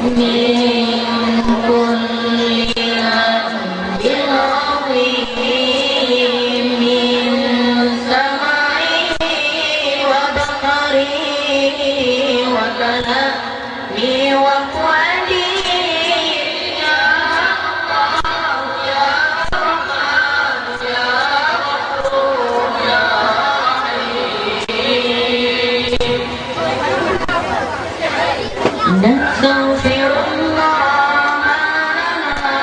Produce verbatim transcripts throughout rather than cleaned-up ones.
من كل ذنب عظيم، من سمعه وبصره وكلامه وفؤاده. يا الله، يا رحمن، يا غفور، يا رحيم. نستغفر الله لنا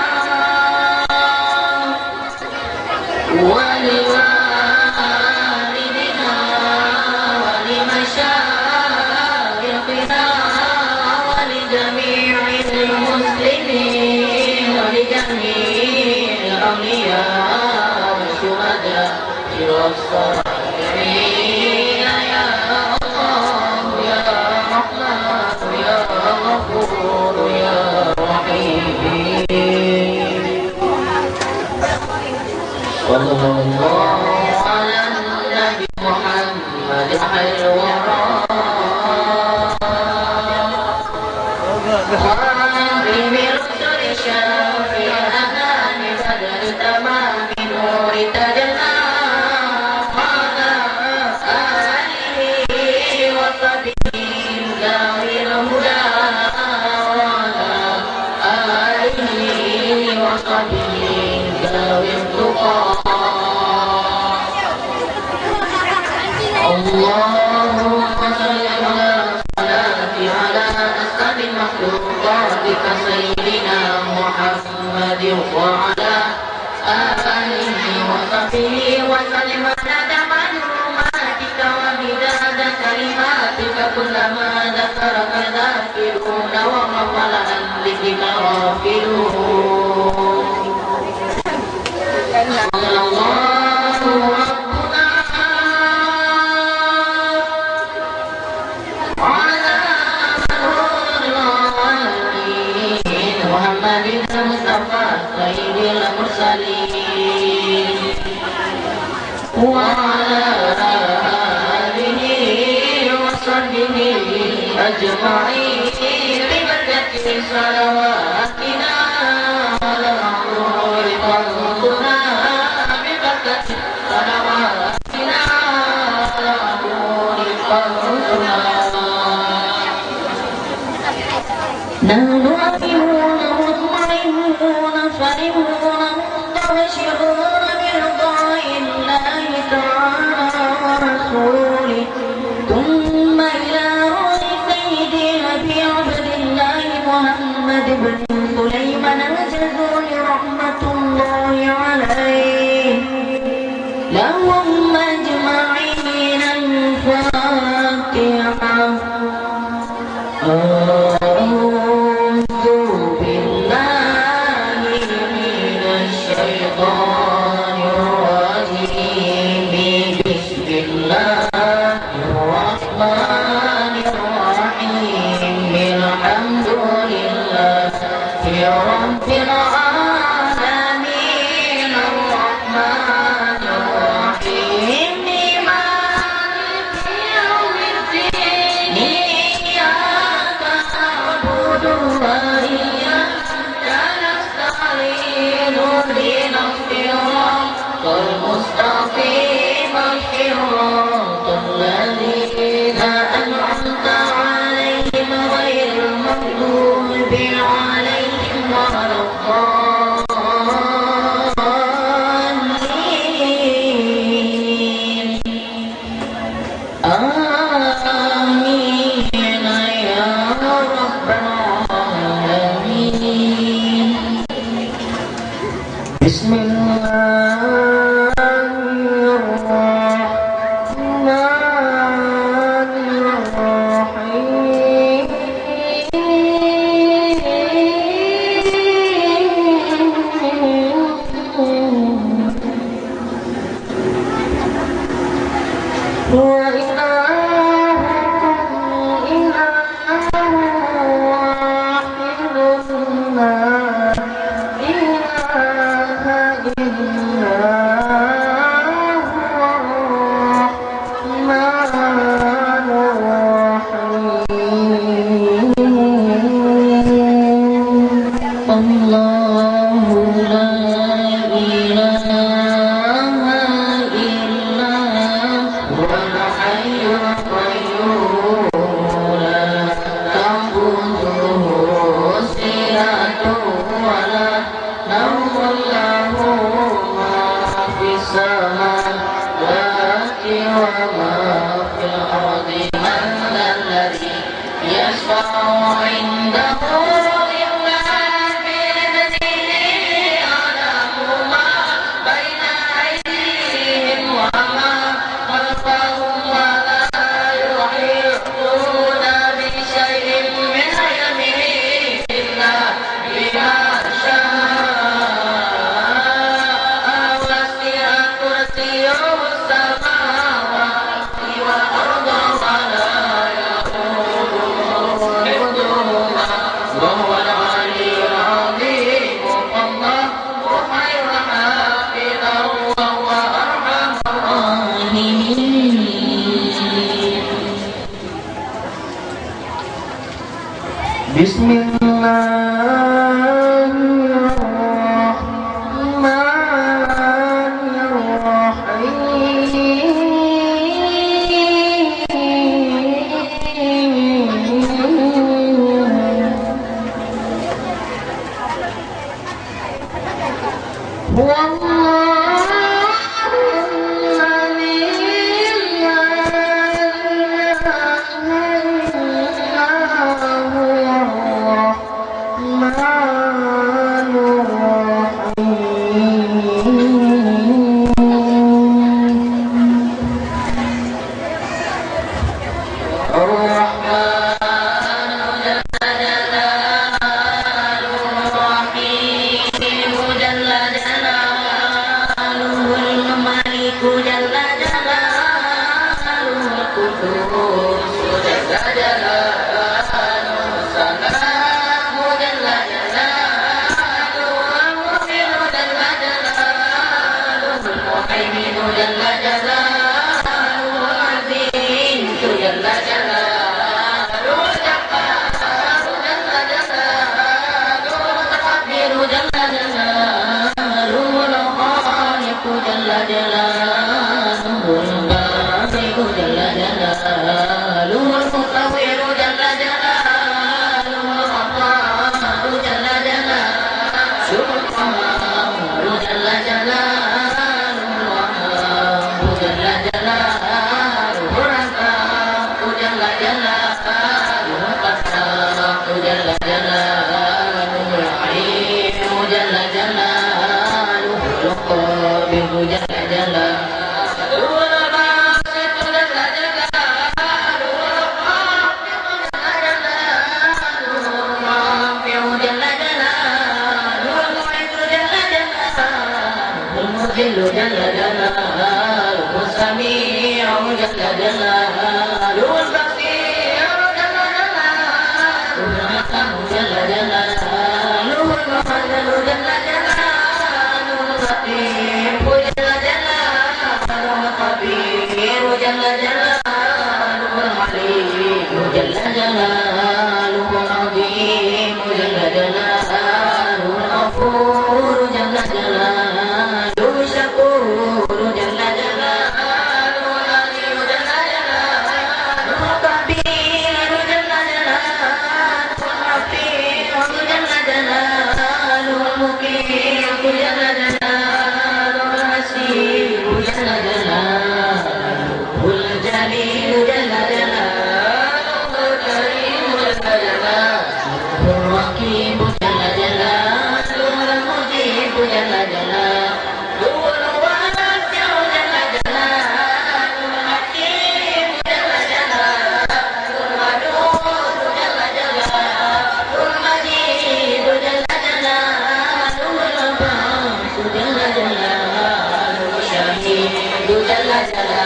ولوالدينا ولمشايخنا ولجميع المسلمين ولجميع الأولياء والشهداء والصالحين. يا الله، يا رحمن، يا غفور، يا رحيم. صلى الله على النبي محمد خير الورى. خاتم الرسل شافع الأنام بدر تمام نور تجلى. وعلى آله وصحبه ذوي الهدى. وعلى آله وصحبه ذوي التقى. اللهم صل على الصلاة على أسعد مخلوقاتك سيدنا محمد وعلى آله وصحبه وسلم عدد معلوماتك ومداد كلماتك كلما ذكرك الذاكرون وغفل عن ذكرك الغافلون. صلى الله ربنا على نور العالمين محمد المصطفى سيد المرسلين وعلى آله وصحبه أجمعين ببركة صلواتنا على نور قلبنا ببركة صلواتنا على نور قلبنا. نحن آمنون مطمئنون فرحون مستبشرون برضا الله تعالى ورسوله. ثم إلى روح سيدنا أبي عبد الله محمد بن سليمان الجزري رحمة الله عليه. لهم أجمعين الفاتحة. أعوذ بالله من الشيطان الرجيم. بسم الله الرحمن الرحيم. الحمد لله رب العالمين. الرحمن الرحيم. مالك يوم الدين. إياك نعبد وإياك نستعين. اهدنا الصراط المستقيم. صراط الذين أنعمت عليهم غير المغضوب عليهم ولا الضالين. آمين يا رب العالمين. بسم يشفع عنده إلا بإذنه، يعلم ما بين أيديهم وما خلفهم ولا يحيطون بشيء من علمه إلا بما شاء، وسع كرسيه السماوات والأرض ولا يؤوده حفظهما وهو العلي العظيم. والله خير حافظا وهو أرحم الراحمين. بسم الله الرحمن الرحيم. هو الله الذي لا إله إلا هو الرحمن الرحيم. الرحمن جل جلاله، الرحيم جل جلاله، الملك جل جلاله، القدوس جل جلاله، السلام جل جلاله، المؤمن جل جلاله، المهيمن جل جلاله، العزيز جل جلاله، الجبار جل جلاله، المتكبر جل جلاله، الخالق جل جلاله، البارئ جل جلاله، المصور جل جلاله، الغفار جل جلاله، القهار جل جلاله، الوهاب جل جلاله، الرزاق جل جلاله، الفتاح جل جلاله، العليم جل جلاله، القابض جل جلاله، الباسط جل جلاله، الخافض جل جلاله، الرافع جل جلاله، المعز جل جلاله، المذل جل جلاله، السميع جل جلاله، البصير جل جلاله، الحكم جل جلاله، المعدل جل جلاله، اللطيف جل جلاله، الخبير جل جلاله، العلي جل جلاله، العظيم جل جلاله، الغفور جل جلاله، الشكور جل جلاله، الغني جل جلاله، الكبير جل جلاله، الرفيع جل جلاله، المقيت جل جلاله، الحسيب جل جلاله، الجليل جل جلاله، الكريم جل جلاله، الرقيب جل جلاله، المجيب جل جلاله، الواسع جل جلاله، الحكيم جل جلاله، الودود جل جلاله، المجيد جل جلاله، الباعث جل جلاله، الشهيد جل جلاله،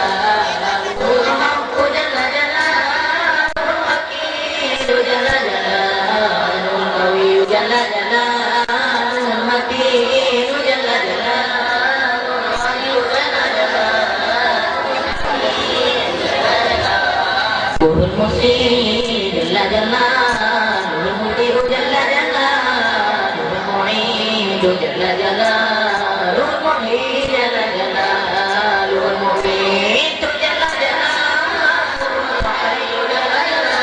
الحق جل جلاله، الوكيل جل جلاله، القوي جل جلاله، المتين جل جلاله، الغني جل جلاله، المحيي جل جلاله، المبدئ جل جلاله، المعيد جل جلاله، المحيي جل جلاله، المميت جل جلاله، الحي جل جلاله،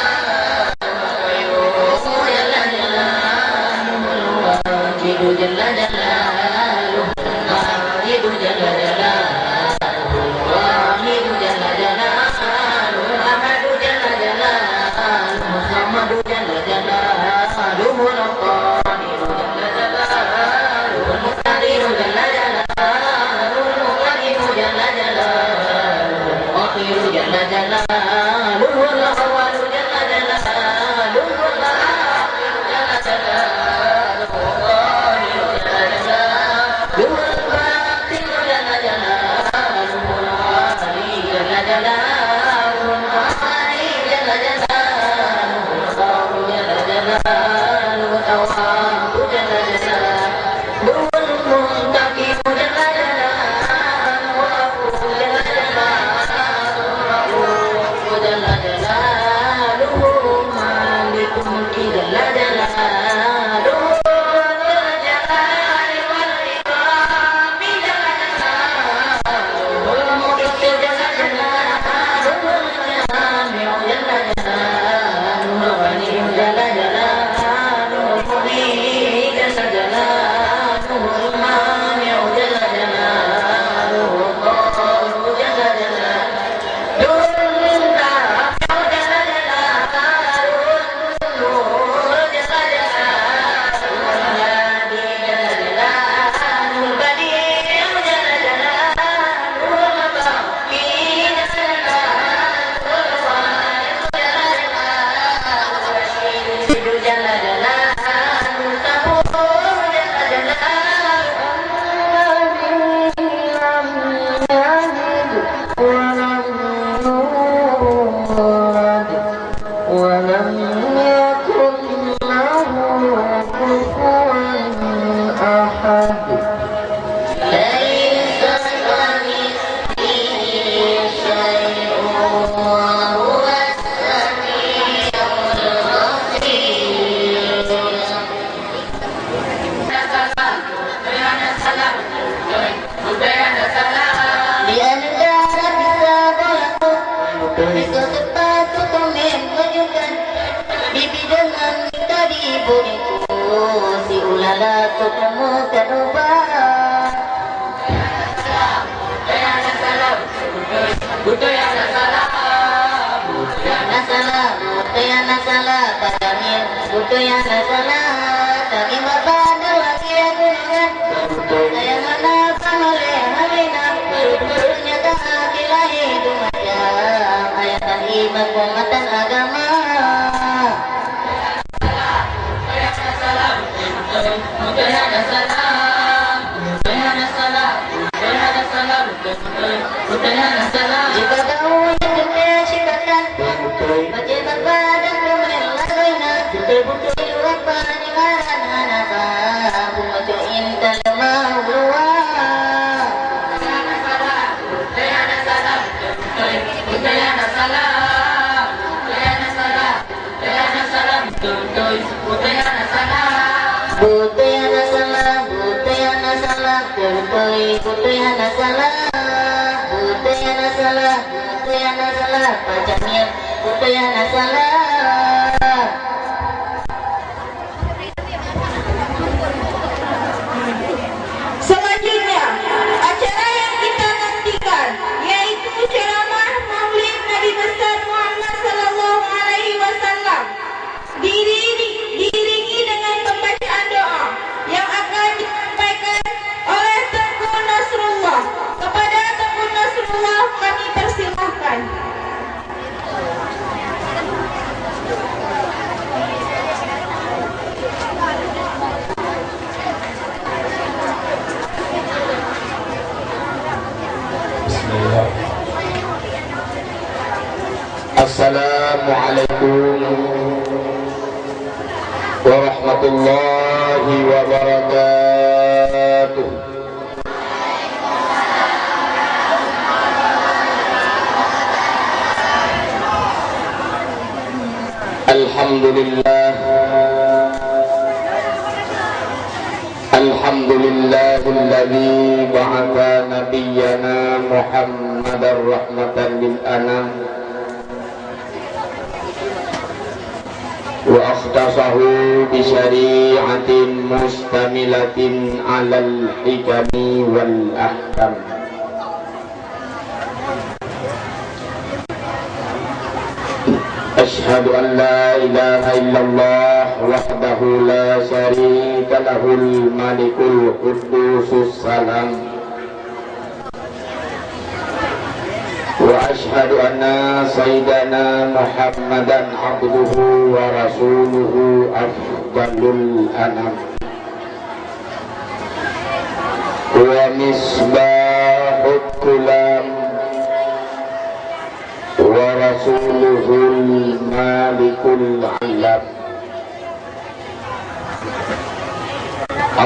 القيوم جل جلاله، الواجد جل جلاله، الواحد جل جلاله، الواحد جل جلاله، الأحد جل جلاله، الصمد جل جلاله القاهر جل جلاله المقتدر جل جلاله المقتدر جل جلاله الآخر جل جلاله الأول جل جلاله الآخر جل جلاله الظاهر جل جلاله الباطن جل جلاله العالي جل جلاله العالي جل جلاله الغفور جل جلاله التواب جل جلاله المنتقم جل جلاله العفو جل جلاله الرؤوف جل جلاله مالك الملك جل جلاله ذو الجلال والإكرام جل جلاله المقسط جل جلاله الجامع جل جلاله الغني جل جلاله المغني جل جلاله المانع جل جلاله الضار جل جلاله النافع جل جلاله النور جل جلاله الهادي جل جلاله البديع جل جلاله الباقي جل جلاله الواحد جل جلاله الرشيد جل جلاله الصبور جل جلاله الذي لم يلد ولم يولد ولم يكن له كفوا أحد. ليس كمثله شيء وهو السميع البصير. Di antara bisa balaku, bisa sepatu komen menunjukkan di bidang tadi buniku si ulala ketemu kaduba. Beutôi hana salah, beutôi hana salah, pajangieng beutôi hana salah. Tapi bak padang lagi aku ingat, sayang hana pamoleh Aminah. Ternyata hati lahé dua macam, ayah tadi berpengatan agama. Jika tahu yang dunia ciptakan, bagaimana pada pemerintah dunia? Di luar pendengaran anak bangsa, pengecut intan lemah ulua. Beutôi hana salah, beutôi hana salah, beutôi hana salah. Beutôi hana salah, beutôi hana salah, beutôi, beutôi hana salah. Beutôi hana salah, beutôi hana salah, pajangieng beutôi hana salah. Selanjutnya, acara yang kita nantikan yaitu ceramah Maulid Nabi Besar Muhammad sallallahu alaihi wasallam, diri-, diiringi dengan pembacaan doa yang akan disampaikan oleh Teungku Nasrullah. Kepada Teungku Nasrullah kami persilahkan. Bismillah. Assalamualaikum warahmatullahi wabarakatuh. Alhamdulillah. Alhamdulillahilladzi ba'atsa nabiyyana Muhammadar rahmatan lil anam. Wa akhtasahu bi syari'atin mustamilatin 'alal hikami wal ahkam. أشهد أن لا إله إلا الله وحده لا شريك له الملك القدوس السلام. وأشهد أن سيدنا محمدا عبده ورسوله أفضل الأنام. ومصباح الظلام ورسوله المالك العلام.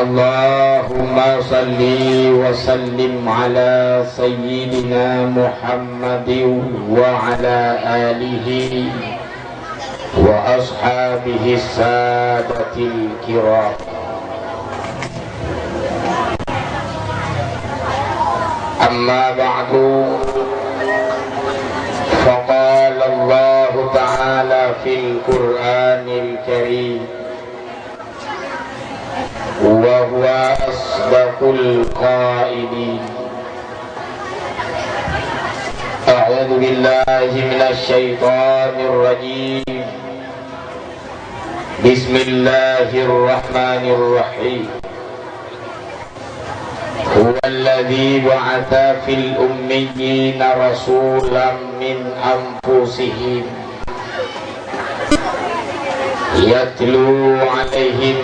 اللهم صل وسلم على سيدنا محمد وعلى آله وأصحابه السادة الكرام. أما بعد، فقال الله تعالى في القرآن الكريم، وهو أصدق القائلين. أعوذ بالله من الشيطان الرجيم. بسم الله الرحمن الرحيم. هو الذي بعث في الأميين رسولا من أنفسهم يتلو عليهم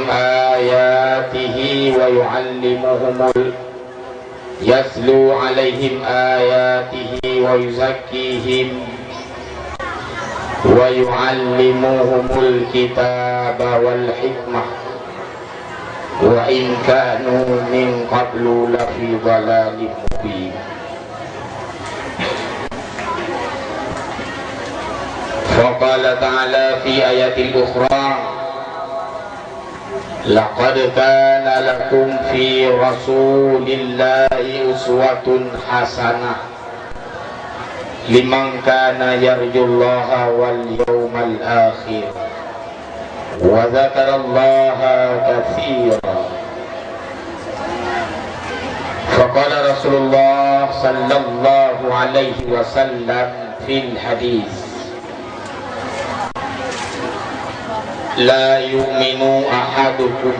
آياته ويعلمهم ال-، يتلو عليهم آياته ويزكيهم ويعلمهم الكتاب والحكمة وإن كانوا من قبل لفي ضلال مبين. فقال تعالى في آية أخرى: لقد كان لكم في رسول الله أسوة حسنة لمن كان يرجو الله واليوم الآخر وذكر الله كثيرا. فقال رسول الله صلى الله عليه وسلم في الحديث: لا يؤمن أحدكم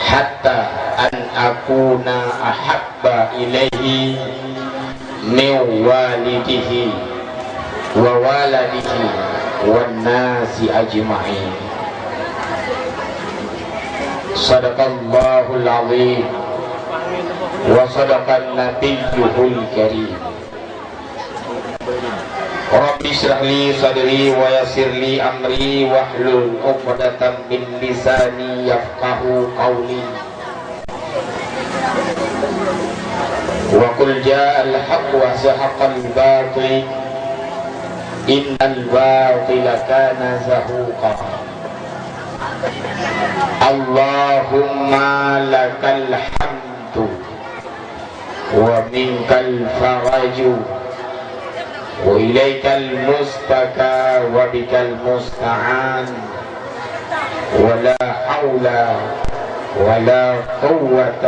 حتى أن أكون أحب إليه من والده وولده والناس أجمعين. صدق الله العظيم وصدق نبيه الكريم. رب اشرح لي صدري ويسر لي أمري واحلل عقدة من لساني يفقهوا قولي. وقل جاء الحق وزهق الباطل إن الباطل كان زهوقا. اللهم لك الحمد ومنك الفرج وإليك المشتكى وبك المستعان ولا حول ولا قوة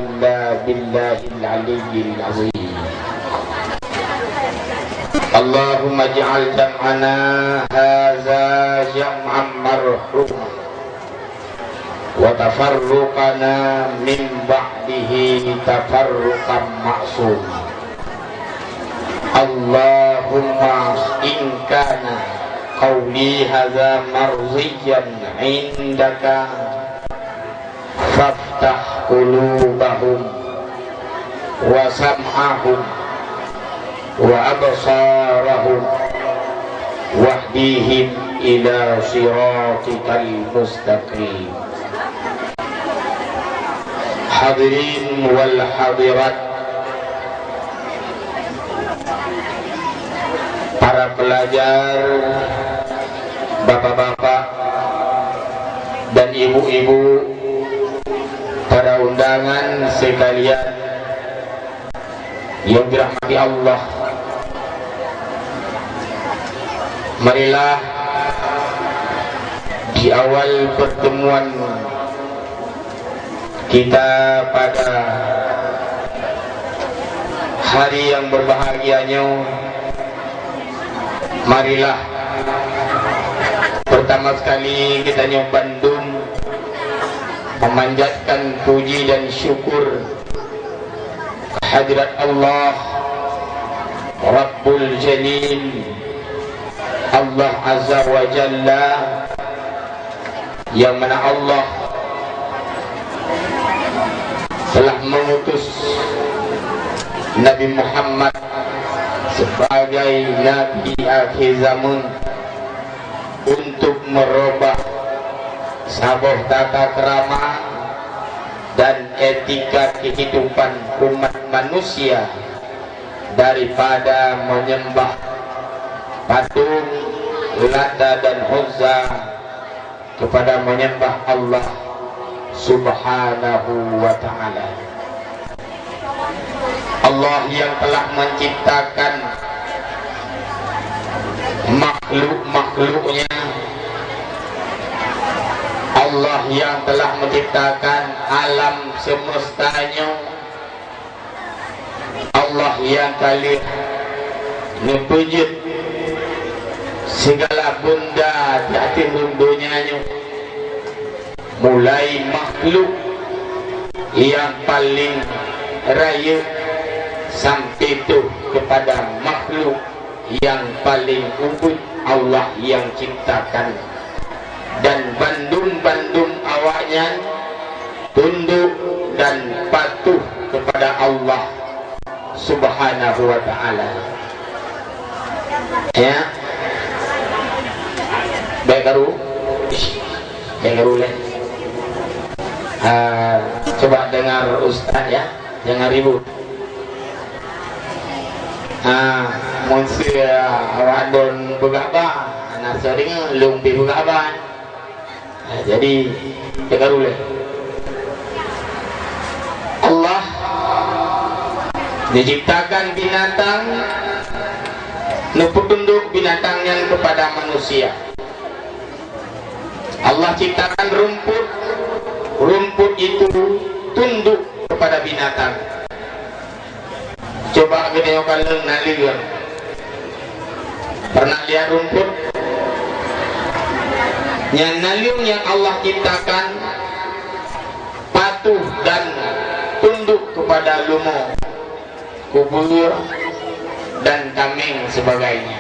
إلا بالله العلي العظيم. اللهم اجعل جمعنا هذا جمعا مرحوما وتفرقنا من بعده تفرقا معصوما. اللهم إن كان قولي هذا مرضيا عندك فافتح قلوبهم وسمعهم وأبصارهم واهدهم إلى صراطك المستقيم. Hadirin wal hadirat, para pelajar, bapak-bapak dan ibu-ibu, para undangan sekalian yang dirahmati Allah. Marilah di awal pertemuan kita pada hari yang berbahagia nyoe, marilah Pertama sekali, kita nyoe bandum memanjatkan puji dan syukur kehadirat Allah Rabbul Jalil, Allah Azza wa Jalla, yang mana Allah telah mengutus Nabi Muhammad sebagai Nabi akhir zaman untuk merubah saboh tata krama dan etika kehidupan umat manusia daripada menyembah patung Lata dan Uzza kepada menyembah Allah Subhanahu wa Ta'ala. Allah yang telah menciptakan makhluk-makhluknya, Allah yang telah menciptakan alam semestanya, Allah yang ka lheueh neupeujeuet sigala benda di ateueh rhueng donya nyoe, mulai makhluk nyang paleng rayeuk sampai troh keupada makhluk nyang paleng ubit Allah nyang ciptakan, dan bandum-bandum awaknyan tunduk dan patuh kepada Allah Subhanahu wa Ta'ala. Ya. Baik, karu. Ish, baik, karu leh. Ah, coba dengar ustaz, ya. Jangan ribut. Ha, meusé awak don peugah ba, na seuring lôn pih peugah ba. Ha, jadi, teuka ulée. Allah menciptakan binatang, neupeutundok binatang nyan kepada manusia. Allah ciptakan rumput, rumput itu tunduk kepada binatang. Coba geutanyoe kalon naleueng. Pernah lihat rumput? Nyan naleueng nyang Allah ciptakan patuh dan tunduk kepada leumo, kubeue, dan tameng sebagainya.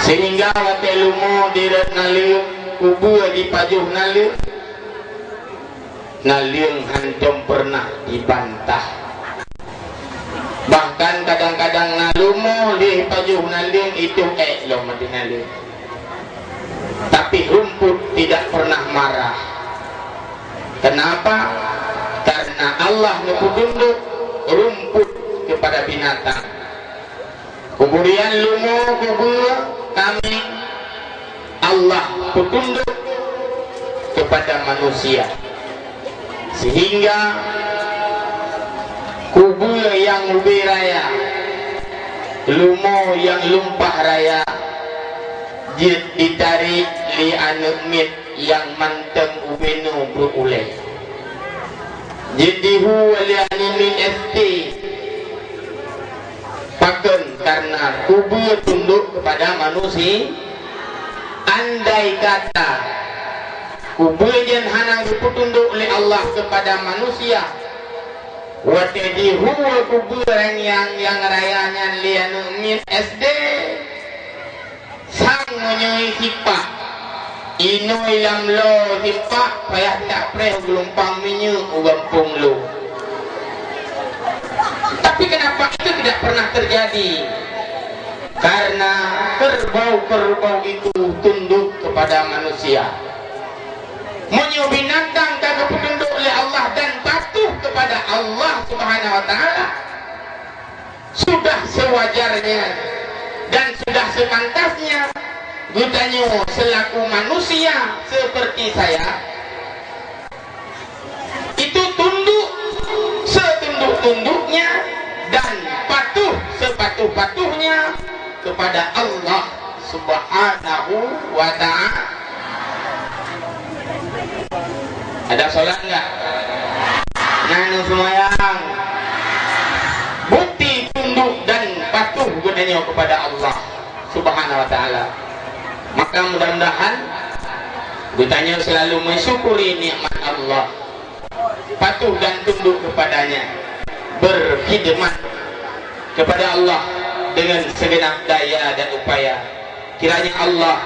Sehingga watée leumo dirot naleueng, kubeue dipajoh naleueng, naleueng hántom pernah jibantah. Bahkan kadang-kadang na leumo lheueh pajoh naleueng, itu ék lom ateueh naleueng. Tapi rumput tidak pernah marah. Kenapa? Karena Allah neupeutundok rumput kepada binatang. Kemudian leumo, kubeue, tameng, Allah peutundok kepada manusia, sehingga kubeue nyang ubé raya, leumo nyang lumpah raya, jeuet jitarek lé aneuëk miet nyang mantong ubé nyoe brok ulée. Jeuet jihue lé aneuëk miet S T. Pakon? Karena kubeue tundok kepada manusia. Andai kata kubeue nyan hana geupeutundok lé Allah kepada manusia, watée jihue kubeue nyang, nyang raya nyan lé aneuëk miet S D, sang meunyoe sipak, inoi lam lo sipak, payah tapreh geulumpang minyeuk u gampông lo. Tapi kenapa itu tidak pernah terjadi? Karena kerbau-kerbau itu tunduk kepada manusia. Meunyoe binatang ka geupeutundok lé Allah dan patuh kepada Allah Subhanahu wa Ta'ala, sudah sewajarnya dan sudah sepantasnya geutanyoe selaku manusia seperti saya itu tunduk setunduk-tunduknya dan patuh sepatuh-patuhnya kepada Allah Subhanahu wa Ta'ala. Ada solat enggak? Nyan seumayang. Bukti tunduk dan patuh geutanyoe kepada Allah Subhanahu wa Ta'ala. Maka mudah-mudahan geutanyoe selalu mensyukuri nikmat Allah, patuh dan tunduk kepada-Nya, berkhidmat kepada Allah dengan segenap daya dan upaya. Kiranya Allah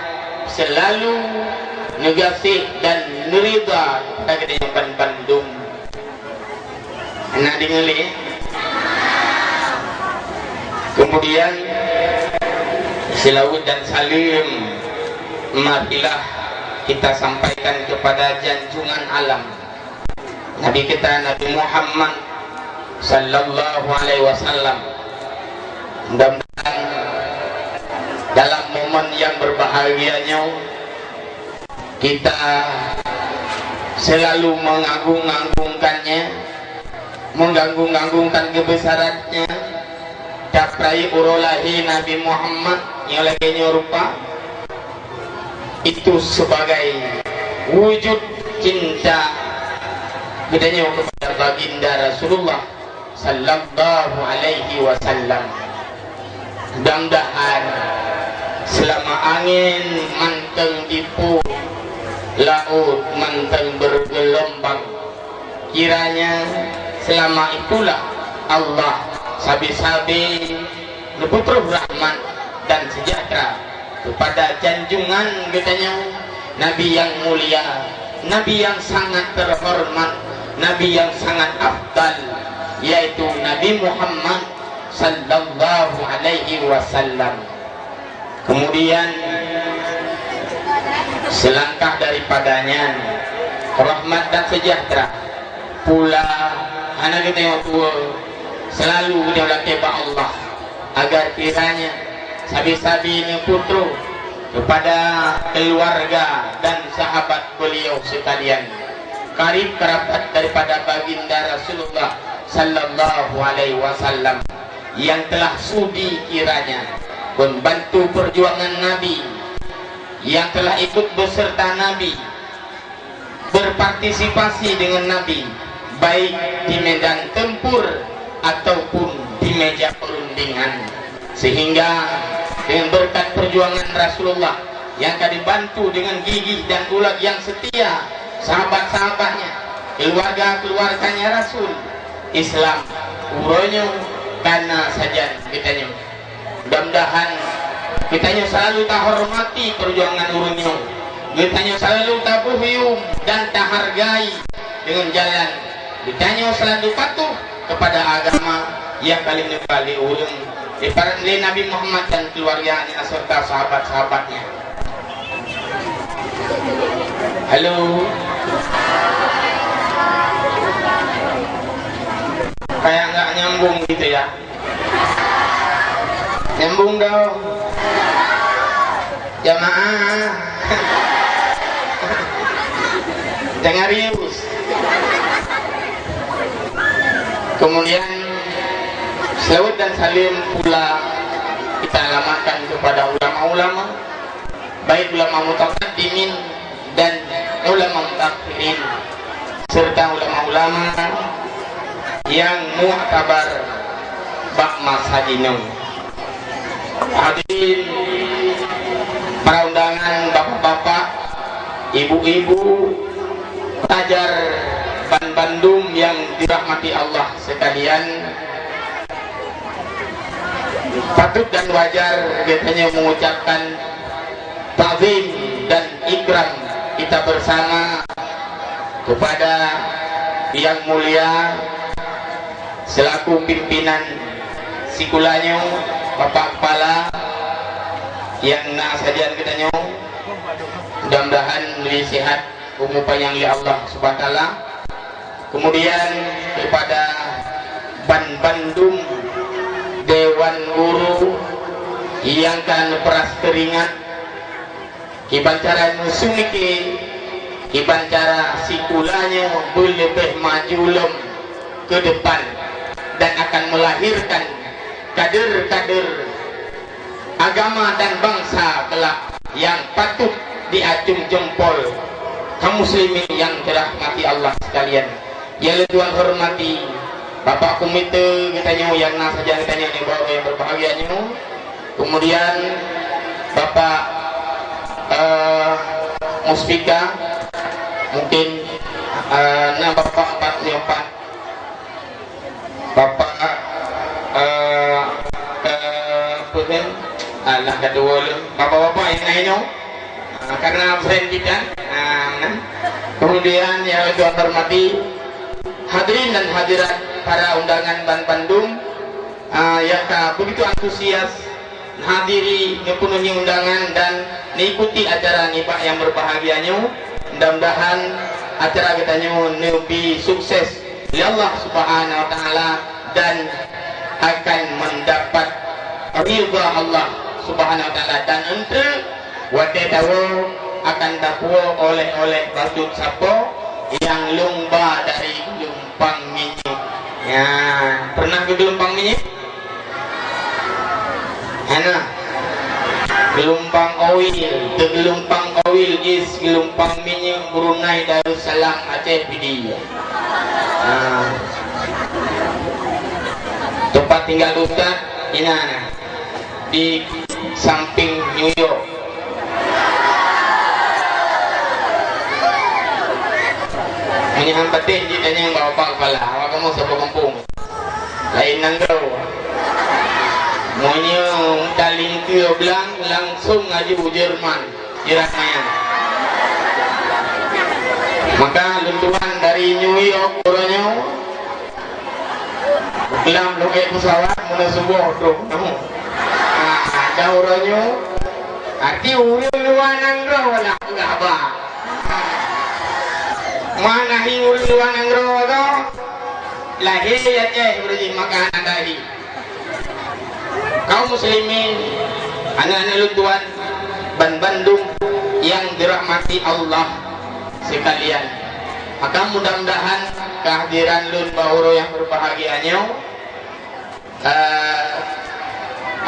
selalu neugaséh dan neuridha kepada geutanyoe ban-, bandum. Hana deungoe lé? Kemudian, selawat dan salam marilah kita sampaikan kepada junjungan alam, Nabi kita, Nabi Muhammad sallallahu alaihi wasallam. Mudah-mudahan dalam momen yang berbahagia nyoe, kita selalu mengagung-agungkan-Nya, mengagung-agungkan kebesaran-Nya, taprayek uroe lahé Nabi Muhammad nyang lagée nyoe rupa, itu sebagai wujud cinta geutanyoe kepada Baginda Rasulullah sallallahu alaihi wasallam. Mudah-mudahan selama angin mantong dipôt, laôt mantong bergelombang, kiranya selama itulah Allah sabe-sabe neupeutroh rahmat dan sejahtera kepada junjungan geutanyoe, Nabi yang mulia, Nabi yang sangat terhormat, Nabi yang sangat afdal, yaitu Nabi Muhammad sallallahu alaihi wasallam. Kemudian, selangkah daripada nyan, rahmat dan sejahtera pula hana geutanyoe tuwoe, selalu geutanyoe lakée bak Allah, agar kiranya sabe-sabe neupeutroh kepada keluarga dan sahabat beliau sekalian, karib kerabat daripada Baginda Rasulullah sallallahu alaihi wasallam, yang telah sudi kiranya membantu perjuangan Nabi, yang telah ikut beserta Nabi, berpartisipasi dengan Nabi, baik di medan tempur ataupun di meja perundingan. Sehingga dengan berkat perjuangan Rasulullah yang ka dibantu dengan gigih dan ulat yang setia, sahabat-sahabatnya, keluarga-keluarganya Rasul, Islam uroe nyoe kana sajan geutanyoe. Mudah-mudahan geutanyoe selalu tahormati perjuangan ureuëng nyoe. Geutanyoe selalu tabuhyum dan tahargai dengan jalan. Geutanyoe selalu patuh kepada agama yang ka lheueh neuba lé ureuëng, ibarat lé Nabi Muhammad dan keluarganya serta sahabat-sahabatnya. Halo. Kayak nggak nyambung gitu ya. Nyambung dong. Jamaah. Jangan rius. Kemudian, selawat dan salam pula kita alamatkan kepada ulama-ulama, baik ulama mutaqaddimin dan ulama mutaakhirin, serta ulama-ulama yang muktabar bak masa jinoe. Hadirin para undangan, bapak-bapak, ibu-ibu, pelajar ban bandum yang dirahmati Allah sekalian, patut dan wajar geutanyoe mengucapkan takzim dan ikram kita bersama kepada Yang Mulia selaku pimpinan sikulanyoe, Bapak Kepala, nyang na sajan geutanyoe. Mudah-mudahan leubeh sehat, umu panyang lé Allah Subhanahu wa Taala. Kemudian kepada ban bandum dewan guru nyang ka neuperas teuringat kiban cara meuseumiké, kiban cara sikulanyoe beuleubeh maju lom ke depan dan akan melahirkan kader-kader agama dan bangsa kelak yang patut diacung jempol. Kaum muslimin yang dirahmati Allah sekalian, yang leutuan hormati Bapak Komite geutanyoe nyang na sajan geutanyoe nibak yang berbahagia nyoe, kemudian Bapak Eh, Muspika, mungkin, eh, na bapak-bapak nyoe pat. Bapak, eh, eh, peue nyan? Alah, ka tuwoe lom. Bapak-bapak nyang na inoe, ah, karena absen kita. Ah, nah. Kemudian yang saya hormati, hadirin dan hadirat para undangan ban bandum, ah, yang ka begitu antusias hadiri, neupenuhi undangan dan mengikuti acara nibak yang berbahagia nyoe. Mudah-mudahan acara geutanyoe neubi sukses lé Allah Subhanahu wa Taala dan akan mendapat ridha Allah Subhanahu wa Taala. Dan eunteuk watée tawoe akan tapuwoe oleh-oleh bacut sapo nyang lumba dari geulumpang minyeuk. Ya, pernah ke geulumpang minyeuk? Hana. Geulumpang oil, teugeulumpang oil is geulumpang minyeuk Brunei Darussalam Aceh Pidie. Ha. Tempat tinggal ustaz, inan, di samping New York. Meunyoe han patéh jitanyong bak bapak kepala, awak kamoe saboh gampông. Laén nanggroe. Meunyoe talingkeue blang, langsong aju u Jerman, jirat manyang. Maka lôn tuan dari New York uroe nyoe, lam lukée pesawat meunan suboh trok. Nah, dan uroe nyoe, arti ureuëng luwa nanggroe lah peugah haba. Mana hi ureuëng luwa nanggroe tu? Lahé di Aceh, ureuëng jih maka hana tahi. Kaum muslimin, aneuk-aneuk lôn tuan, ban bandum yang dirahmati Allah sekalian. Maka mudah-mudahan kehadiran lôn bak uroe yang berbahagia nyoe, eh,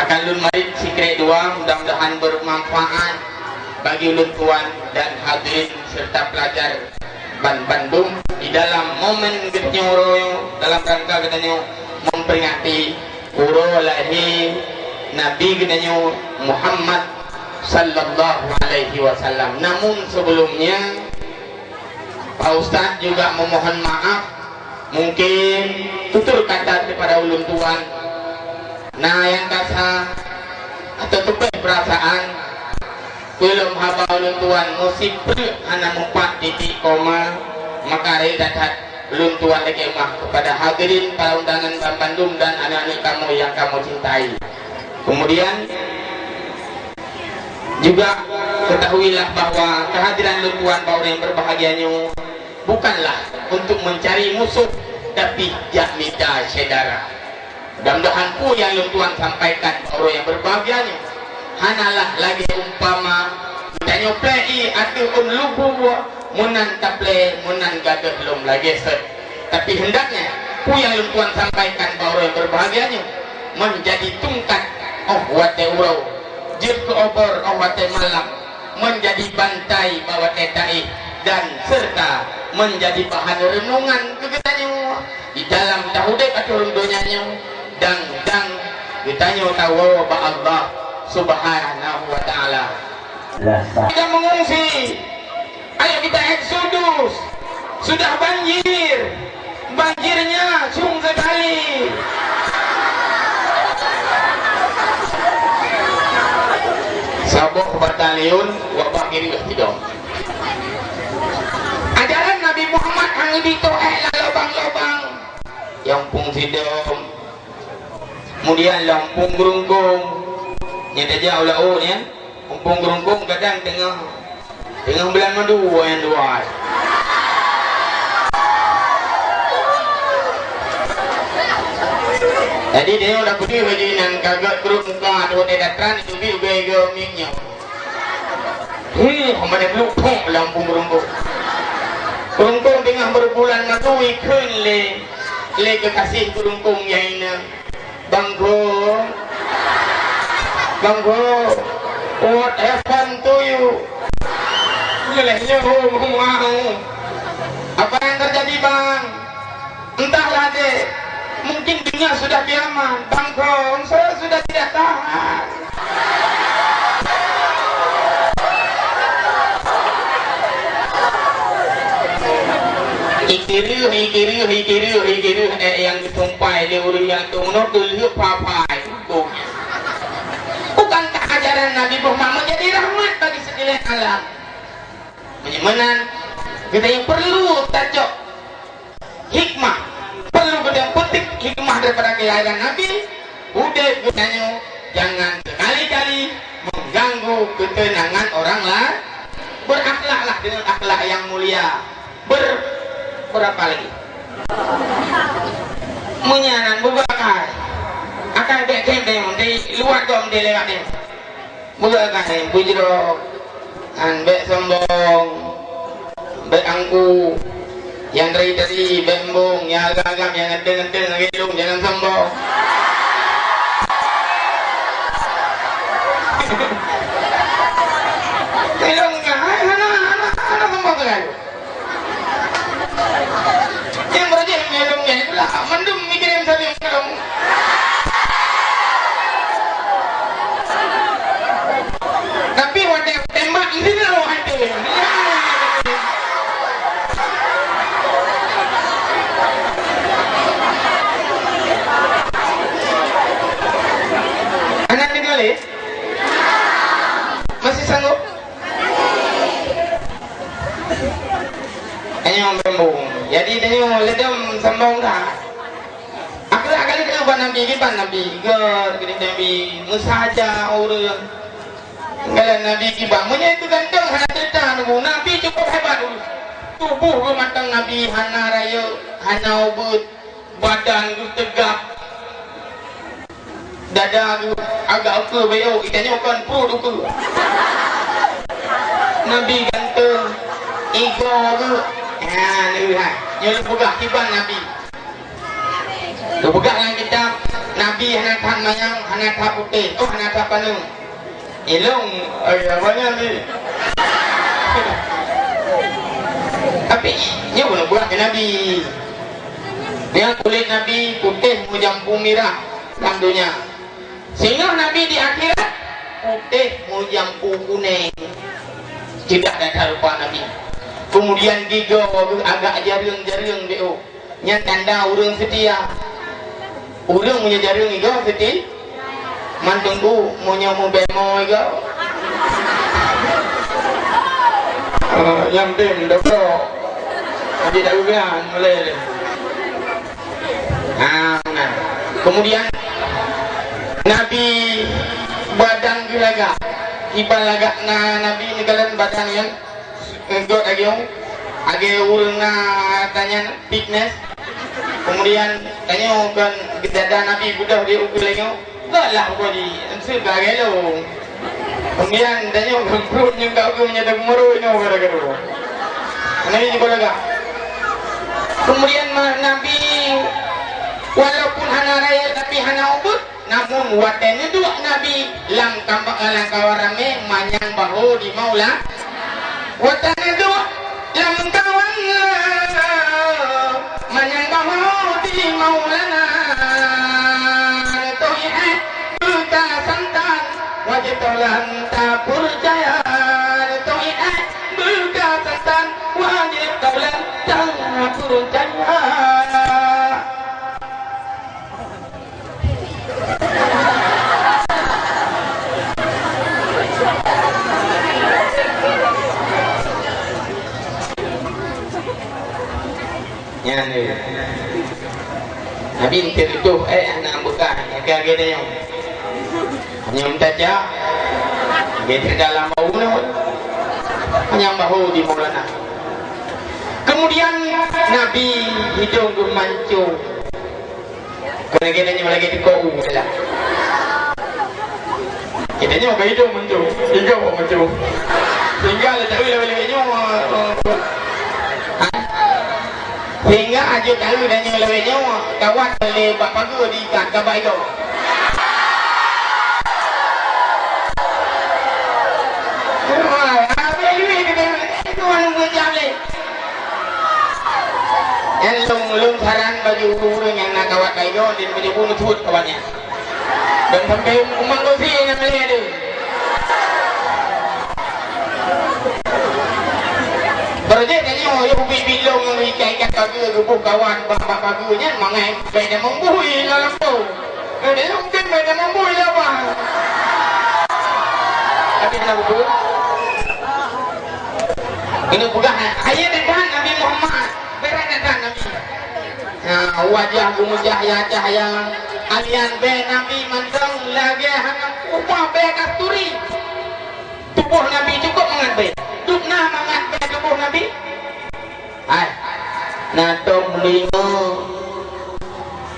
akan lôn marit sikrék dua, mudah-mudahan bermanfaat bagi ulôn tuan dan hadirin serta pelajar ban bandum di dalam momen geutanyoe uroe nyoe, dalam rangka geutanyoe memperingati uroe lahé Nabi geutanyoe Muhammad sallallahu alaihi wasallam. Namun sebelumnya, Pak Ustaz juga memohon maaf, mungkin tutur kata daripada ulôn tuan na nyang kasa atau teupeh perasaan. Peulom haba ulôn tuan meusipreuk hana meupat titik koma, maka rhot that-that ulôn tuan lakée meu'ah kepada hadirin para undangan ban bandum dan aneuk-aneuk kamoe nyang kamoe cintai. Kemudian juga ketahuilah bahwa kehadiran lôn tuan bak uroe nyang berbahagia nyoe bukanlah untuk mencari musuh, tapi jak mita syedara. Mudah-mudahan peue nyang lôn tuan sampaikan bak uroe nyang berbahagia nyoe hanalah lagée umpama geutanyoe plei ié ateueh ôn lubu, meunan taplei, meunan gadôh lom lagée sot. Tapi hendaknya peue nyang lôn tuan sampaikan bak uroe nyang berbahagia nyoe menjadi tungkat óh watée uroe, jeuet keu obor óh watée malam, menjadi bantai bak watée taéh, dan serta menjadi bahan renungan keu geutanyoe di dalam taudeb ateueh donya nyoe dan, dan geutanyoe tawoe bak Allah Subhanahu wa Taala. Kita mengungsi. Ayo kita eksodus. Sudah banjir. Banjirnya sung sekali. Saboh batalion wabah kiri sidong. Ajaran Nabi Muhammad hang ibi toh ék lam lobang-lobang. Nyang pung sidong. Kemudian lam pung geurungkong. Nyang tajak ulah oh nyan. Mumpung geurungkong kadang teungoh, teungoh bulan madu nyang dua. Jadi, dia udah peugah baju inan kagak grup muka tu hotel datang itu bi ugai-ugai mik nyoe. Hmm, mana belum pok lam pung geurungkong. Geurungkong teungoh berbulan madu ikheun lé, lé kekasih geurungkong nyang inong. Bang Go. Bang Go. What happened to you? Nyeuleh nyoe, mau. Apa yang terjadi, Bang? Entahlah, Dek. Mungkin dunia sudah kiamat. Bang Go, saya sudah tidak tahan. Ikireuh, ikireuh, ikireuh, ikireuh, eh, nyang geutumpai lé ureueng nyang tueng nyoe geulheueh papai. Bukan kah ajaran Nabi Muhammad jadi rahmat bagi sekalian alam. Meunyoe meunan, geutanyoe perlu tacok hikmah, perlu geutanyoe petik hikmah daripada kelahiran Nabi. Udép geutanyoe jangan sekali-kali mengganggu ketenangan orang lain. Berakhlaklah dengan akhlak yang mulia. Ber-, berapa lagi? Meunyoe nan buka akai. Akai bèk kém deh, di luar dom deh lewat deh. Buka akai, bujroe. Kan bèk sombong. Bèk angku. Nyang tari-tari, bèk embong. Nyang agam-agam, nyang ganteng-ganteng, lagèe lôn, jangan sombong. Lôn, hana, hana, hana sombong keu lôn. Nyang beurajin ngelong nyan itulah mandum mikirin sabe ngelong. Tapi watèe tembak mesti ngelong hati. Anak tinggal, eh? Masih sanggup? Tanyoe sombong. Jadi tanyoe ledom sombong that. Akhlak kali tu bak Nabi, kiban Nabi, gèt keu Nabi, meusaja ureueng. Galak Nabi kiban. Meunyoe itu ganteng hana cerita nunggu. Nabi cukup hebat dulu. Tuboh geumatang Nabi hana rayeuk, hana ubeut, badan geuh teugak. Dada geuh agak ukeue bèk, oh, geutanyoe kon pruet ukeue. Nabi ganteng, igoe geuh. Ha, neulihat. Nyoe lôn peugah kiban Nabi. Lôn peugah lam kitab, Nabi hana that manyang, hana that putéh, oh, hana that paneuk. Ilong, oh, ya, banyak ni. Tapi, nyoe bunoe buat keu Nabi. Dengan kulét Nabi putéh meujampu mirah lam donya. Singoh Nabi di akhirat, putéh meujampu kunéng. Ceudah that rupa Nabi. Kemudian gigoe geuh agak jareueng-jareueng bèk, oh. Nyan tanda ureueng seutia. Ureueng meunyoe jareueng igoe seuti-, man teungku meunyoe meubemo igoe. Eh, nyang tem, dokto. Jadi tak geugan, boleh. Ah, nah. Kemudian Nabi badan geuh lagak. Iban lagak na Nabi neukalon badan nyan. Eungkôt lagèe, lagèe ureueng na tanya fitness. Kemudian tanyoe kon dada Nabi beudôh di ukeue lagèe nyoe. Gèt lah ukeue di, eunteuk lagèe lôn. Kemudian tanyoe kon pruet nyang ka ukeue meunyoe teumeurôi nyoe gara-gara. Nabi jipeulagak. Kemudian ma-, Nabi walaupun hana rayeuk tapi hana ubeut. Namun watèe neuduek Nabi lam kamba-, lam kawan ramè manyang bahô di Maula-, watèe neuduek lam kawan, manyang bahô di Maulana, teuh ié beuka santan, wajéb taulan tapeucaya, teuh ié beuka santan, wajéb taulan tapeucaya. Nyan dia. Nabi enteuk tuh, eh, anak bukan, lagèe-lagèe nyoe. Nyoe meutajak, lagèe dalam bau nyoe. Nyang bahô di Maulana. Kemudian Nabi hidung geuh mancung. Kon lagèe nyoe lagèe dikeu u lah. Kita nyoe ka hidung mancung, hidung mancung. Sehingga lé taeu lewat-lewat nyoe, eh, ha? Sehingga ajo taeu dan nyoe lewat nyoe, kawat lé bak pageue diikat, ka bak hidung. Wah, habis duit kita, itu anu buat jam lé. Nyan lôn, lôn saran bagi ureueng-ureueng nyang na kawat bak igoe, di meunyoe bunoe suet kawat nyan. Dan sampai umat gosi nyang lé ada. Baru jeuet nyan nyoe, yôh ubit-ubit lôn nyang ikat-ikat pageue geuboh kawan bak, bak pageue nyan mangat bèk na membui lam lampôh. Jadi mungkin bèk na membui lah, bah. Tapi na beutôi. Ini peugah, hai, hai, dekat Nabi Muhammad. Berat dekat Nabi. Nah, wajah geumeujahya-jahya. Alian bèe Nabi mantong lagèe hana upah bèe kasturi. Tuboh Nabi cukup mangat bèe. Dum na mangat bèe tuboh Nabi. Hai, na tom lima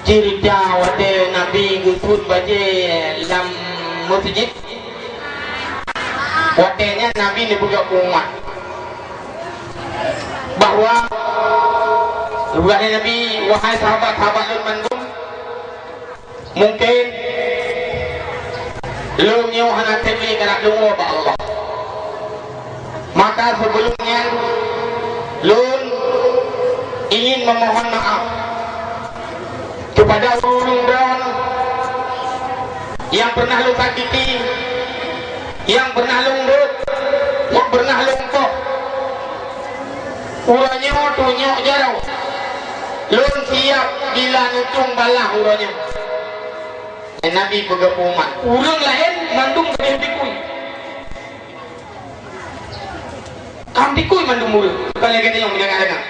cerita watèe Nabi geusut bajèe lam meuseujid. Watèe nyan Nabi neupeugah keu umat bahwa, geupeugah lé Nabi, "Wahai sahabat-sahabat lôn mandum, mungkin lôn nyoe hana teubiet galak lôn woe bak Allah. Maka sibeulom nyan, lôn ingin memohon maaf kepada ureueng-ureueng droen nyang pernah lôn sakiti, nyang pernah lôn rhot, nyang pernah lôn poh. Uroe nyoe tunyok jaroe, lôn siap bila neutueng balaih uroe nyoe." Nabi peugah keu umat, ureueng laén mandum ka jeuet dikui. Ka dikui mandum ureueng, bukan lagèe tanyoe meudagah-dagah.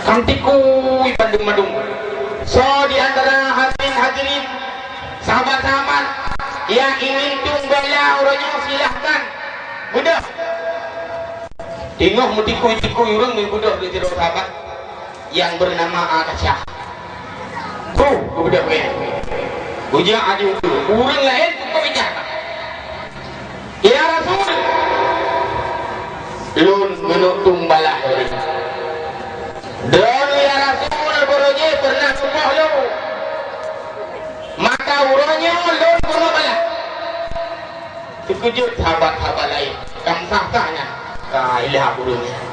Ka dikui mandum-mandum. Soe di antara hadirin-hadirin, sahabat-sahabat nyang ingin tueng balaih uroe nyoe, silahkan beudôh. Teungoh meutikui-tikui ureueng, meubeudôh di sidroe sahabat nyang beunama Akasyah. Huh, geubeudôh lé. Geujak aju ureueng laén cukup ijak. "Ya Rasul, lôn keuneuk tueng balaih lé. Droeneuh ya Rasul, barô jih pernah neupoh lôn. Maka uroe nyoe lôn keuneuk balaih." Teukeujot sahabat-sahabat laén, ka meusah-sah nyan. Ka ilham ureueng nyan.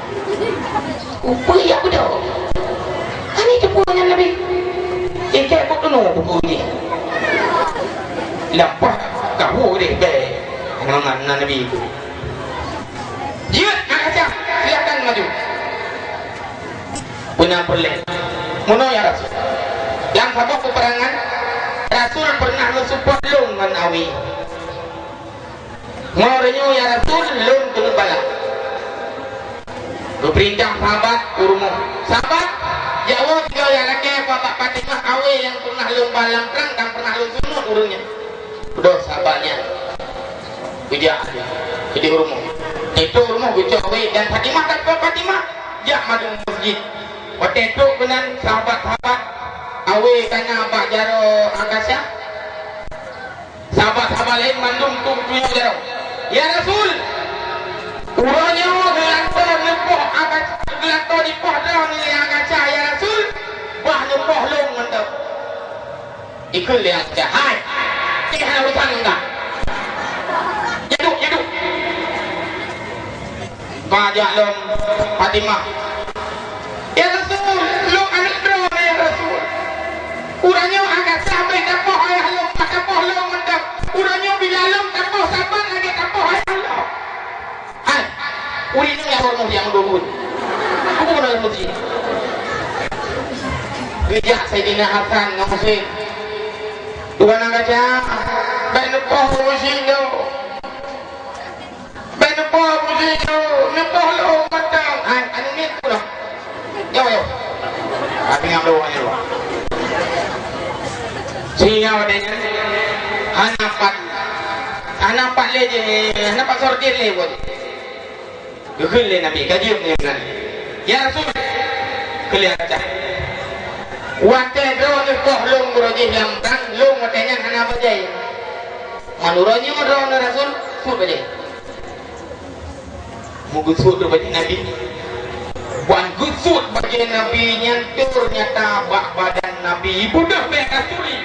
Upeue jak beudôh. Hana teupeue nyan Nabi. Ikèe buet keunoe buku jih. Lampah kahu deh bèe. Ngon na Nabi tu. Jeuet, Akasyah, silakan maju. Peuna peureulèe. Meunoe ya Rasul. Lam saboh peuperangan, Rasul pernah neusupport lôn ngon awe. Meunyoe ya Rasul, lôn keuneuk balaih. Geupeurintah sahabat u rumoh. Sahabat, jak woe sigoe nyang lakèe bak Fatimah awe nyang pernah lôn ba lam prang dan pernah lôn sunuet ureueng nyan. Beudôh sahabat nyan. Geujak keudéh u rumoh. Teutôp u rumoh geucok awe dan Fatimah, dan Fatimah jak mandum meuseujid. Watèe trôk keunan sahabat-sahabat awe ka na bak jaroe Akasyah. Sahabat-sahabat laén mandum tueng tunyok jaroe. "Ya Rasul, uroe nyoe geulantoe neupoh Akasyah, geulantoe jipoh droeneuh lé Akasyah, ya Rasul, bah neupoh lôn mantong." Ikheun lé Akasyah, "Hai, nyoe hana urusan ngon kah. Jaduk, jaduk." Ka jak lom Fatimah. "Ya Rasul, lôn aneuk droeneuh, ya Rasul. Uroe nyoe Akasyah bèk tapoh ayah lôn, bah tapoh lôn mantong. Uroe nyoe bila lôn tapoh saban lagèe tapoh ayah lôn." Hai, ureueng nyang ureueng nyang meudubut. Buku beuna lam meuseujid. Geujak Saidina Hasan ngon Husein. Tuan Akasyah, bèk neupoh Husein lôn. Bèk neupoh Abu Jahal, neupoh lôn mantong. Hai, aneuk miet peue? Yo, yo. Tapi ngambil uang nyoe. Sehingga watèe nyan hana pat, hana pat lé jih, hana pat sortir lé buet. Geukheun lé Nabi, ka jeuet nyan. "Ya Rasul," kheun lé Akasyah, "watèe droeneuh poh lôn uroe jih lam prang, lôn watèe nyan hana bajèe. Man uroe nyoe droeneuh Rasul, suet bajèe." Meugeusut bajèe Nabi. Ban geusut bajèe Nabi nyan teunyata bak badan Nabi ibeudôh bèe kasturi.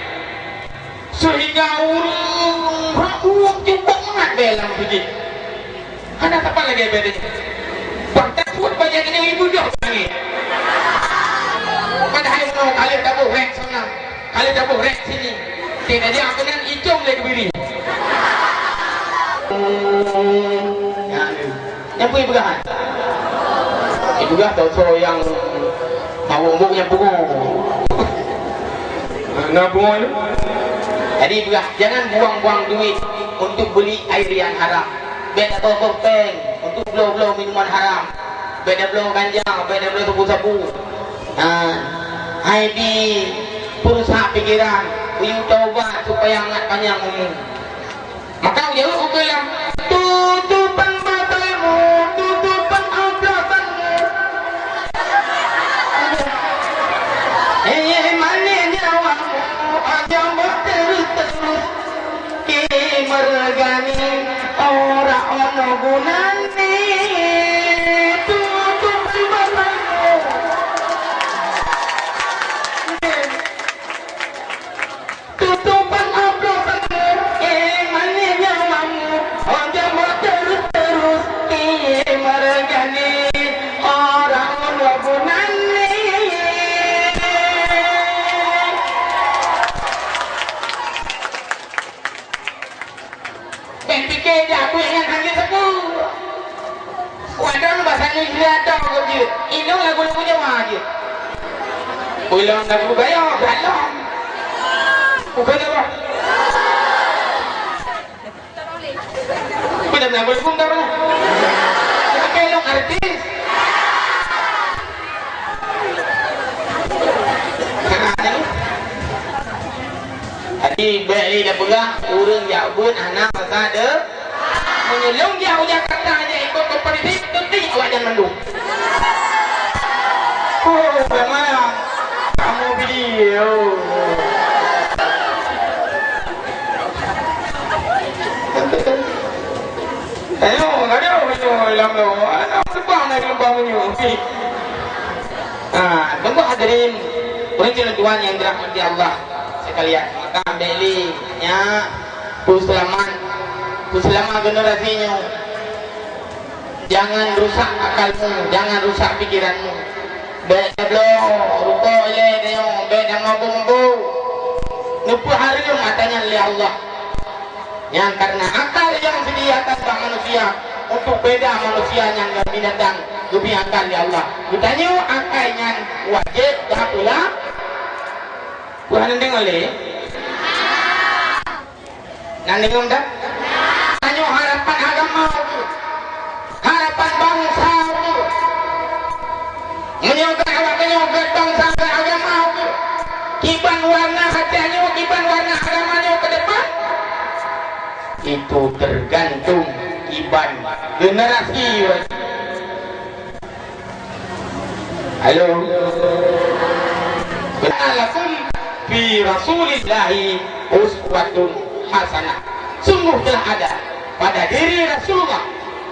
Seuhingga ureueng rot ureueng cukup mangat bèe lam meuseujid. Hana sapat lagèe bèe nyan. Ban tasut bajèe nyan ibeudôh langèt. Padahai meunoe ka lheueh taboh rèk sana. Ka lheueh taboh rèk sini. Teuh tajak keunan icong lé Kebiri. Nyan peue ipeugah? Ipeugah soe-soe nyang Mabök-mabök nyang pungo. Na pungo nyoe. Jadi, beurah, jangan buang-buang duit untuk beli air yang haram. Bèk tabloe péng untuk bloe-bloe minuman haram. Bèk tabloe ganja, bèk tabloe sabu-sabu. Ha, hai bi, peurusak pikiran, yue taubat supaya ingat panyang umu. Maka jaweueb ukeue lom, "Tutopan batemu, tutopan ablosanmu." Eh, manéh nyawamu, aja beuteurus-teurus. Ki Meureugané, ora ono gunané. Tutopan batemu. Tutopan ablosanmu, eh, manéh nyawamu, oh, jambak terus-terus, eh, Meureugané, orang ngon wabu nan lé. Bèk pike jak buet nyan hana sapeue. Wadon bahasa Indonesia tok keu jeuet. Inong lagu-lagu Jawa jeuet. Ulôn lagu Bayo, Balong. Bukan apa? Bukan lagu-lagu Jawa. Bukan long artis. Jadi, bèk lé tapeugah, ureueng jak beuet hana masa de-, meunyoe lôn jak u Jakarta jak ikot kompetisi, teuntèe awaknyan mandum. Oh, bagaimana? Kamu video. Ayo, ayo, ayo, lam lo. Anak terbang dari lubang menyupi. Ha, teungku hadirin, ureueng sidroe tuan nyang dirahmati Allah sekalian. Maka bèk lé nyak peuseulamat, peuseulamat generasi nyoe. Jangan rusak akalmu, jangan rusak pikiranmu. Bèk tabloe rukok ilèe tanyoe, bèk tamabök-mabök. Neupeu hareuem ata nyan lé Allah. Nyan karena akai nyang disediakan bak manusia untuk beda manusia nyan ngon binatang, geubri akai lé Allah. Geutanyoe akai nyan wajéb tapeula-, peue hana deungö lé? Na deungö dak? Tanyoe harapan agama tu. Harapan bansa tu. Meunyoe gét awak tanyoe gét bansa gét agama tu, kiban warna até nyoe, kiban warna agama nyoe ke depan, itu tergantung kiban generasi. Halo. Kana lakum fi Rasulillahi uswatun hasanah. Sungguh telah ada pada diri Rasulullah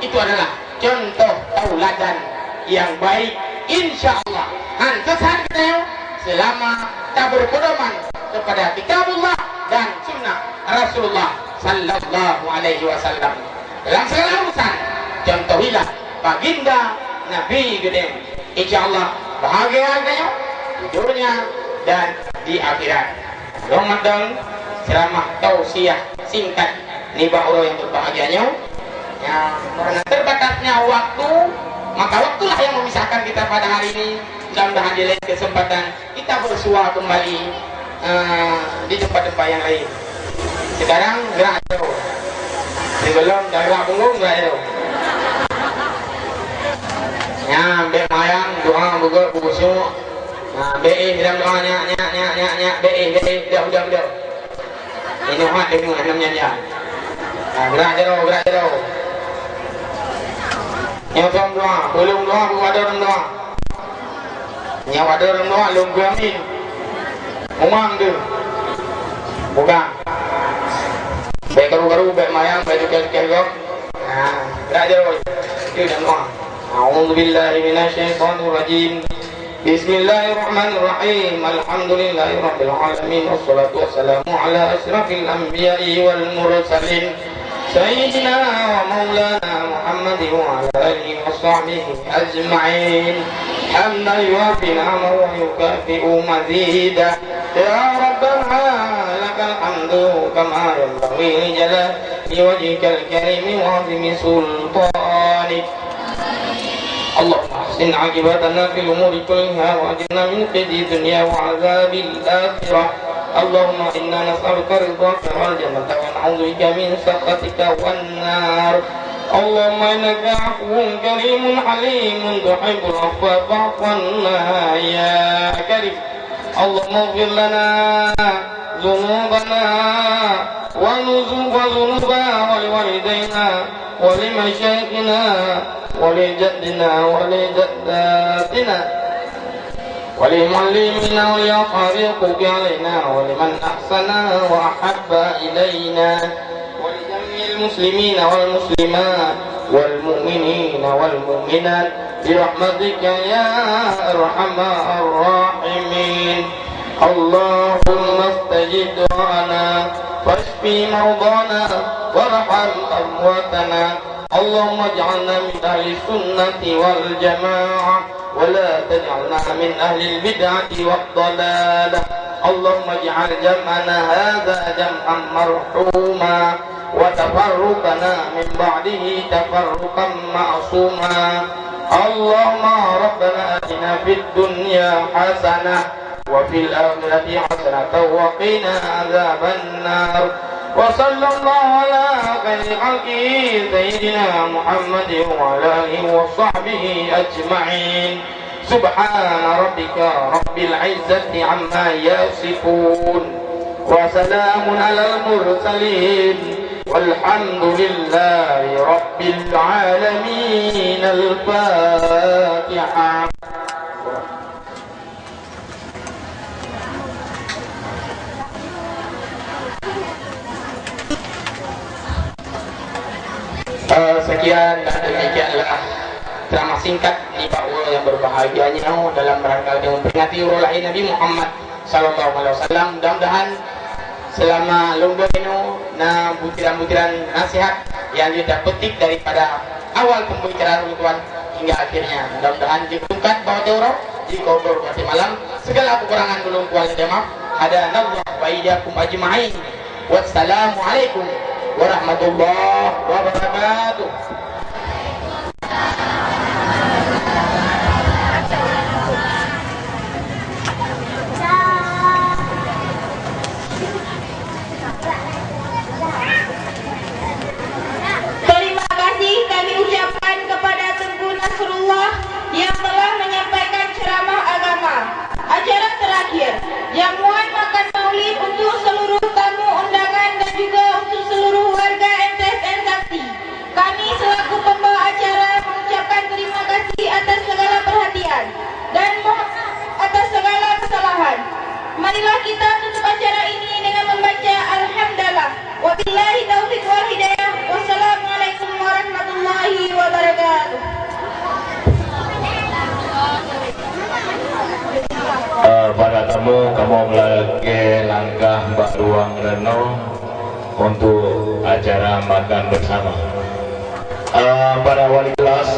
itu adalah contoh tauladan yang baik, insya Allah, han sesat geutanyoe selama taberpedoman kepada Kitabullah dan Sunnah Rasulullah sallallahu alaihi wasallam. Dalam segala urusan, contohilah baginda Nabi geutanyoe. Insya Allah, bahagia geutanyoe di dunia dan di akhirat. Lôn mantong ceramah tausiah singkat nibak uroe nyang berbahagia nyoe. Ya, karena terbatasnya waktu, maka waktulah yang memisahkan kita pada hari ini. Mudah-mudahan di lain kesempatan kita bersua kembali, eh, di tempat-tempat yang lain. Sekarang gerak jauh. Sebelum gerak punggung, gerak jauh. Ya, bèk mayang, doa, beugot, beugusuk. Ha, bèk éh dalam doa, nyak, nyak, nyak, nyak, nyak, bèk éh, bèk éh, udah, udah, udah. Ingat deungoe, hana nyan, nyan. Ha, gerak jaroe, gerak jaroe. Nyoe phon doa, peulom doa, beubadoe doa. Nyoe badoe doa, lôn keu amin. Umang tu. Bukan. Bèk karu-karu, bèk mayang, bèk cukèh-cukèh gob. Ha, gerak jaroe. Itu doa. A'udzubillahi minasyaitonirrajim. Bismillahirrahmanirrahim. Alhamdulillahirabbil alamin. Wassalatu wassalamu ala asyrafil anbiya'i wal mursalin. Sayyidina wa maulana Muhammadin wa ala alihi wa sahbihi ajma'in. Hamdan yuwafi ni'amahu wa yukafi'u mazidah. Ya Rabbana lakal hamdu kama yanbaghi li jalali wajhikal karimi wa azimi sultanik. Allahumma وأحسن عاقبتنا في الأمور كلها وأجرنا من خزي الدنيا وعذاب الآخرة. اللهم إنا نسألك رضاك والجنة ونعوذ بك من سخطك والنار. اللهم إنك عفو كريم حليم تحب العفو فاعف عنا يا كريم. اللهم اغفر لنا ذنوبنا ونذو-، وذنوبنا ولوالدينا ولمشايخنا ولجدنا ولجداتنا ولمعلمينا ولأصحاب الحقوق علينا ولمن أحسن وأحب إلينا ولجميع المسلمين والمسلمات والمؤمنين والمؤمنات برحمتك يا أرحم الراحمين. اللهم استجب دعانا واشف مرضانا وارحم أمواتنا. اللهم اجعلنا من أهل السنة والجماعة ولا تجعلنا من أهل البدعة والضلالة. اللهم اجعل جمعنا هذا جمعا مرحوما وتفرقنا من بعده تفرقا معصوما. اللهم ربنا آتنا في الدنيا حسنة وفي الآخرة حسنة وقنا عذاب النار. وصلى الله على خير خلقه سيدنا محمد وعلى آله وصحبه أجمعين. سبحان ربك رب العزة عما يصفون. وسلام على المرسلين. والحمد لله رب العالمين. الفاتحة. Eh, sekian dan demikianlah ceramah singkat di bak uroe nyang berbahagia nyoe dalam rangka untuk memperingati uroe lahir Nabi Muhammad sallallahu alaihi wasallam. Mudah-mudahan selama lôn bak inoe na butiran-butiran nasihat yang jeuet tapetik daripada awal pembicaraan ulôn tuan hingga akhirnya. Mudah-mudahan jeuet tungkat bak watèe uroe, jeuet kobor bak watèe malam. Segala kekurangan ulôn tuan lôn maaf. Hadanallahu wa iyyakum ajma'in. Wassalamualaikum warahmatullahi wabarakatuh. Terima kasih kami ucapkan kepada Teungku Nasrullah yang telah menyampaikan ceramah agama. Acara terakhir, jamuan makan maulid untuk seluruh tamu undangan dan juga untuk seluruh warga M T S N Sakti. Kami selaku pembawa acara mengucapkan terima kasih atas segala perhatian dan mohon maaf atas segala kesalahan. Marilah kita tutup acara ini dengan membaca Alhamdulillah. Wabillahi taufiq wal hidayah. Wassalamualaikum warahmatullahi wabarakatuh. Eh, para tamu, kamoe meulakèe langkah bak ruang reunoe untuk acara makan bersama. Eh, para wali kelas,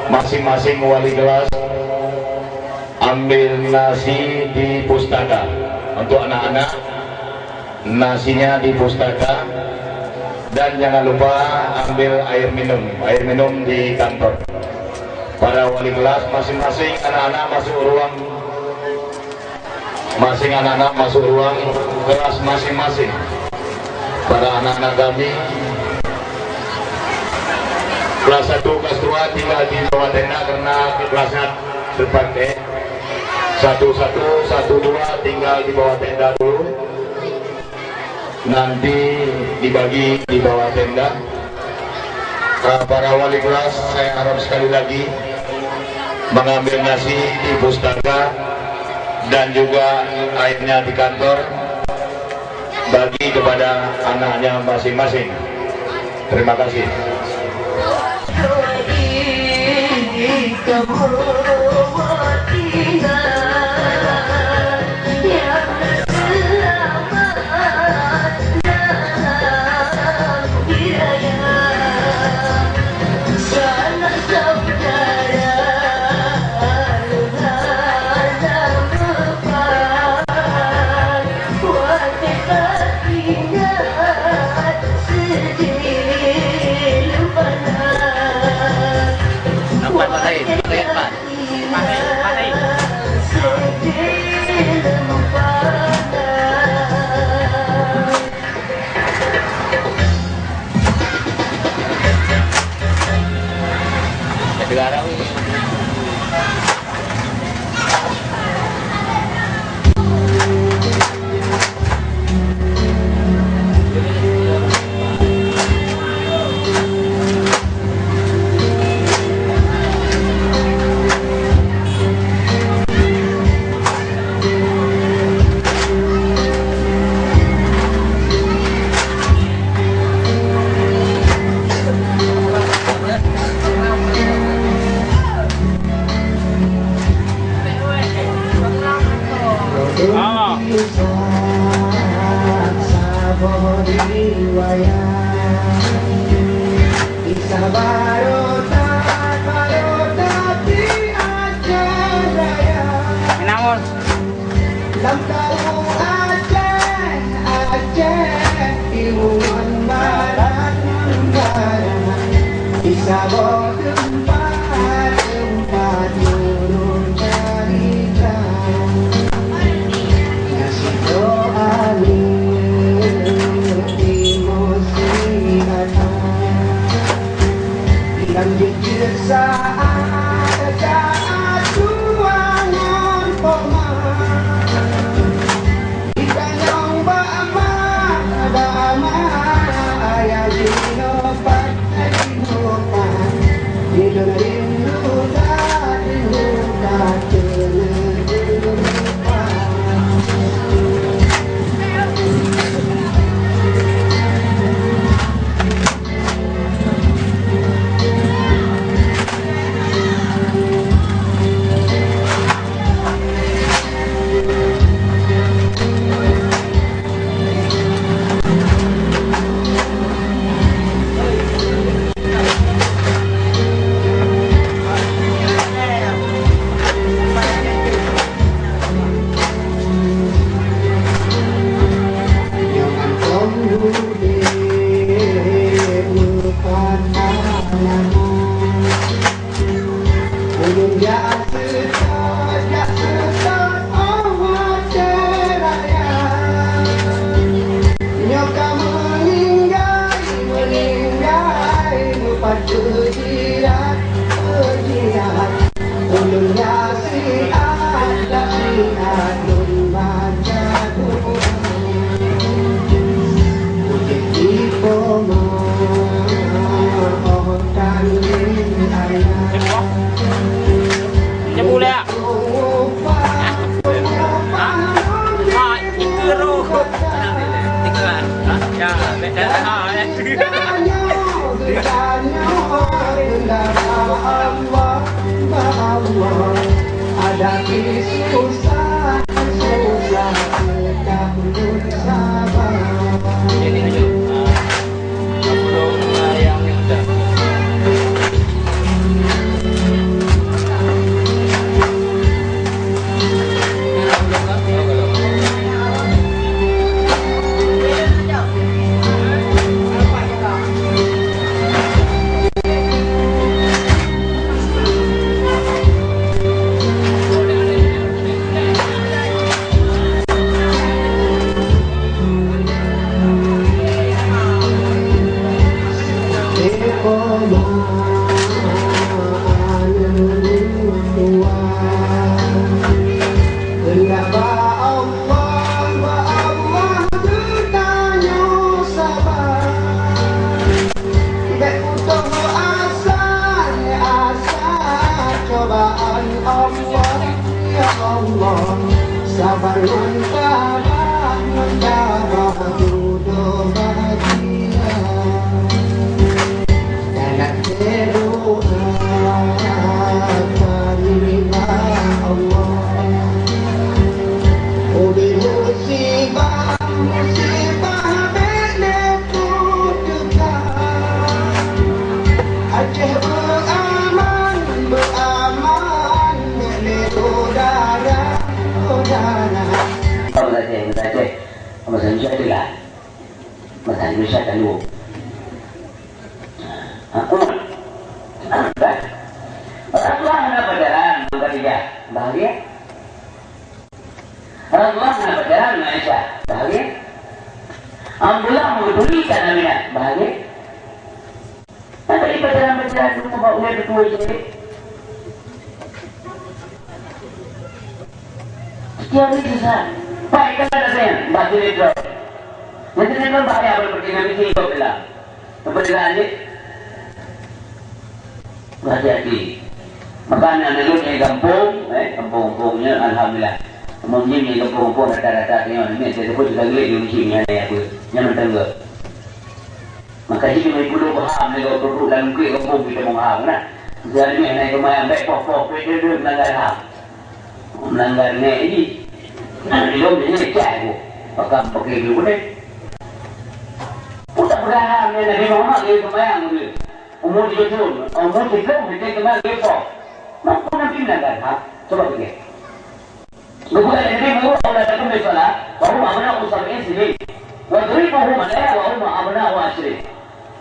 masing-masing wali kelas ambil nasi di pustaka. Untuk anak-anak, nasinya di pustaka, dan jangan lupa ambil air minum, air minum di kantor. Para wali kelas masing-masing, anak-anak masuk ruang, masing anak-anak masuk ruang kelas masing-masing. Para anak-anak kami, kelas satu, kelas dua tinggal di bawah tenda karena kelasnya terpakai. Satu satu, satu dua tinggal di bawah tenda dulu. Nanti dibagi di bawah tenda. Ah, para wali kelas, saya harap sekali lagi mengambil nasi di pustaka dan juga airnya di kantor, bagi kepada anaknya masing-masing. Terima kasih. Nampak tak lain? Nampak tak? Ah. Namun Lam kaum Aceh, Aceh, ibuan barat, barat. Di saboh teumpat, teumpat turun carita. Nasib doa di musibah. Lam jeuet-jeuet saát, saát tuan ngon poma. Jitanyong bak ma, bak ma, ayah jinoe pat, jinoe pat. Jidong rindu that, rindu that, keuneuk jumpa. Ulôn jak seutôt, jak seutôt, oh, watèe raya. Nyoe ka meuninggai, meuninggai, meupat keu jirat, keu jirat. Ulôn jak siat, jak siat, lôn baca doa. Udép di poma, oh, tan lé ayah. Cebu lé, ah. Ha? Ha, itu roh. Itu kan. Ha? Ya, beda. Ha, ya. Hadapi susah, susah, tetap bersabar. Bèk putôh asa, asa cobaan Allah, ya Allah. Sabar ngon tabah, ngon tabah dudoe bahagia. Dalam doa, terima Allah. Ubé musibah, musibah bèk lé Aceh beuaman, beuaman, bèk lé udara, udara. Bahasa Aceh, bahasa Aceh. Bahasa Indonesia itulah. Bahasa Indonesia kan dua. Ha, umat. Rasulullah na pacaran, mangka dijak. Bahagia? Rasulullah na pacaran ngon Aisyah, bahagia? Abdullah meugeuturi ka Aminah, bahagia? Tapi pacaran-pacaran dulu bak ulèe tutoe jih. Teori sesat. Baik, kalau ada saya, baca itu. Jadi, saya pun bahaya berpercaya Nabi sih, kok bilang. Kebetulan aja. Hati-hati. Maka anak-anak lôn nyang gampông, eh, gampông-gampông nyan, alhamdulillah. Umum jih nyang gampông-gampông rata-rata tengok ni, saya sebut juga gelek di musim ni, ada apa. Nyan mentangga. Maka jih kami perlu paham ni, kalau perlu dalam kulit gampông kita mau paham, kan? Jadi ni, naik ke mayang, baik poh-poh, baik dia, dia melanggar ham. Melanggar nèk jih. Nah, dia ni cak aku. Pakam pakai dia boleh. Pun tak beraham ni, Nabi Muhammad dia sembahyang dia. Umur tujuh tahun, umur tiga, dia kena lepas. Mampu Nabi melanggar ham. Cuba fikir. Geupeugah lé Nabi, "Muru auladakum bis-shalah wa hum abna'u sab'i sinin, wadribuhum 'alaiha wa hum abna'u 'ashrin."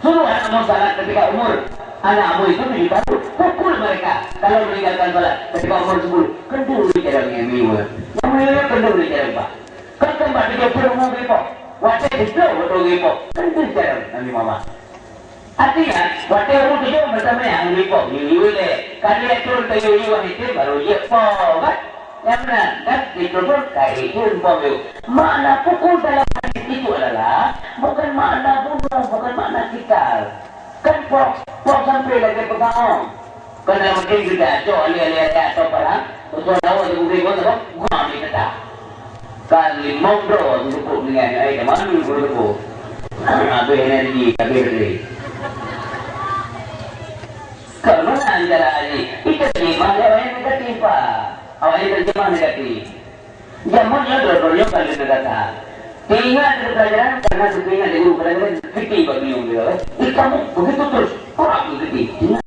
Suruh anakmu salat ketika umur anakmu itu tujuh tahun. Pukul mereka kalau meninggalkan salat ketika umur sepuluh. Keuneuk cara ngon miwa. Nyang miwa keuneuk cara ubah. Kan tempat dia perlu ngipoh. Watèe itu betul ngipoh. Keuneuk cara Nabi Muhammad. Artinya, watèe ureueng tujoh meutamé nyang dipoh, yue-yue lé. Ka lheueh thôn ka yue-yue wahé baru jeuet poh, kan? Nyang meunan, kan? Itu pun ka ikheun poh yue. Makna pukul dalam hadis itu adalah bukan makna bunuh, bukan makna kital. Kan poh, poh sampai lagèe peugah ôn. Kan dalam hadis juga, cok alih-alih ayat atau parang, tuan lawan tu beri kau, gua ambil tetap. Kan limong droe geuteupeue meunyoe, ai, ka malu geuteupeue. Habéh energi, habéh lé. Keureuna cara jih, itu terjemah lé awaknyan negatif, Pak. Awaknyan terjemah negatif. Jameun nyoe droe-droe nyoe ka lheueh neugata. Teuingat keu pelajaran, karena teuingat lé guru pelajaran, geuti bak meunyoe, eh. Ih, kamu begitu terus, kurang geuti. Teuingat.